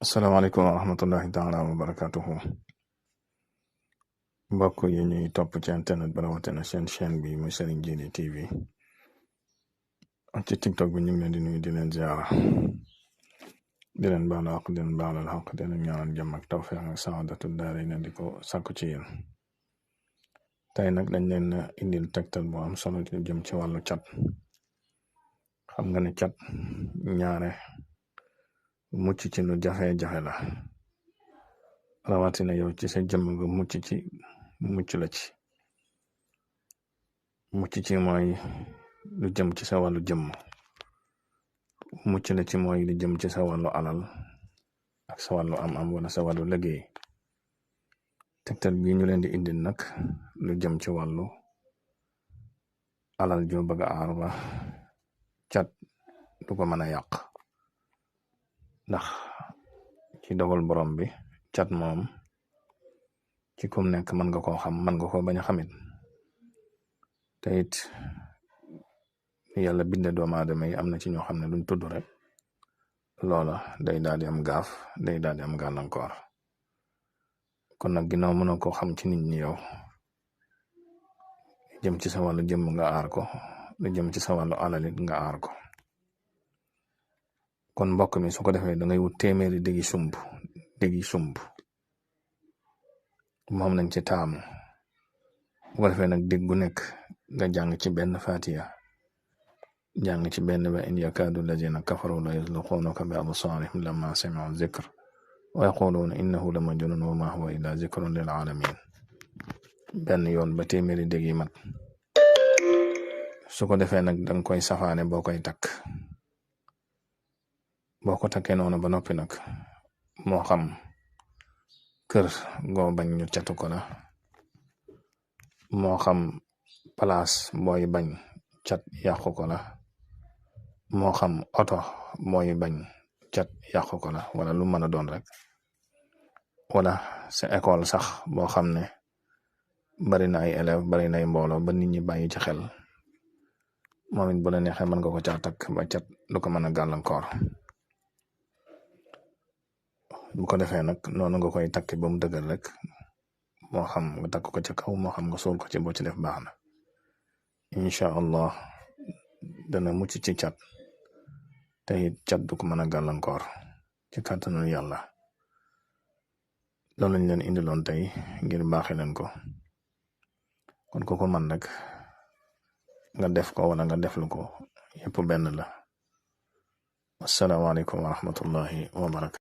asalaamaaleykum wa rahmatullahi taala wa barakatuhu mbokk yi ñuy topp ci internet ba rawatina seen chaîne bi muy Serigne Djily TV ci tiktok bi ñu ngi leen di nuyu di leen ziara di leen baalu àq di leen baalal àq di leen ñaanal jàmm ak tawfeex ak saadatu daara yi di ko sàkku ci yéen tey nag dañ leen indil tegtal bu am solo ci jëm ci wàllu cat. xam nga ne cat ñaare mucc ci lu jafe-jafe la rawatina yow ci sa jëmm nga mucc la ci mucc ci mooy lu jëm ci sa wàllu jëmm mucc la ci mooy lu jëm ci sa wàllu alal ak sa wàllu am wala sa wàllu liggéey tegtal bii ñu leen di indil nag lu jëm ci wàllu alal joo bëgg a aar ba cat du ko mën a yàq ndax ci dogal borom bi cat moom ci kum nekk mën nga koo xam mën nga koo bañ a xamit te it yàlla binde doomu aadama yi am na ci ñoo xam ne luñ tudd rek loola day daal di am gaaf day daal di am gàllankoor kon nag ginnaaw mënoo koo xam ci nit ñi yow jëm ci sa wàllu jëmm nga aar ko lu jëm ci sa wàllu alalit nga aar ko kon mbokk mi su ko defee da ngay wut téeméeri déggi sumb moom nañ ci taamu bu ko defee nag dégg gu nekk nga jàng ci benn fatiha jàng ci benn wa in yakaadu lazina kafaru la yuzliquunaka bi absaarihim lamma sami'u zikr wa yaquluuna innahu la majnun wa ma huwa illa zikrun lil alamin benn yoon ba téeméeri dégg yi mat su ko defee nag danga koy safaane boo koy takk boo ko takkee noonu ba noppi nag moo xam kër goo bañ ñu catu ko la moo xam palaas booy bañ cat yàqu ko la moo xam oto mooy bañ cat yàqu ko la wala lu mën a doon rek wala sa école sax boo xam ne bari na ay élève bari na ay mbooloo ba nit ñi bàyyi ci xel moom it bu la neexee mën nga ko caa takk ba cat du ko mën a gàllankoor bu ko defee nag noonu nga koy takk ba mu dëgër rek moo xam nga takk ko ci kaw moo xam nga suul ko ci boo ci def baax na incha allah dana mucc ci cat te it cat du ko mën a gàllankoor ci kàttanu yàlla loolu lañ leen indiloon tey ngir baaxee leen ko kon ku ko man rek nga def ko wala nga deflu ko yëpp benn la asalaamaaleykum wa rahmatullahi wa barakatu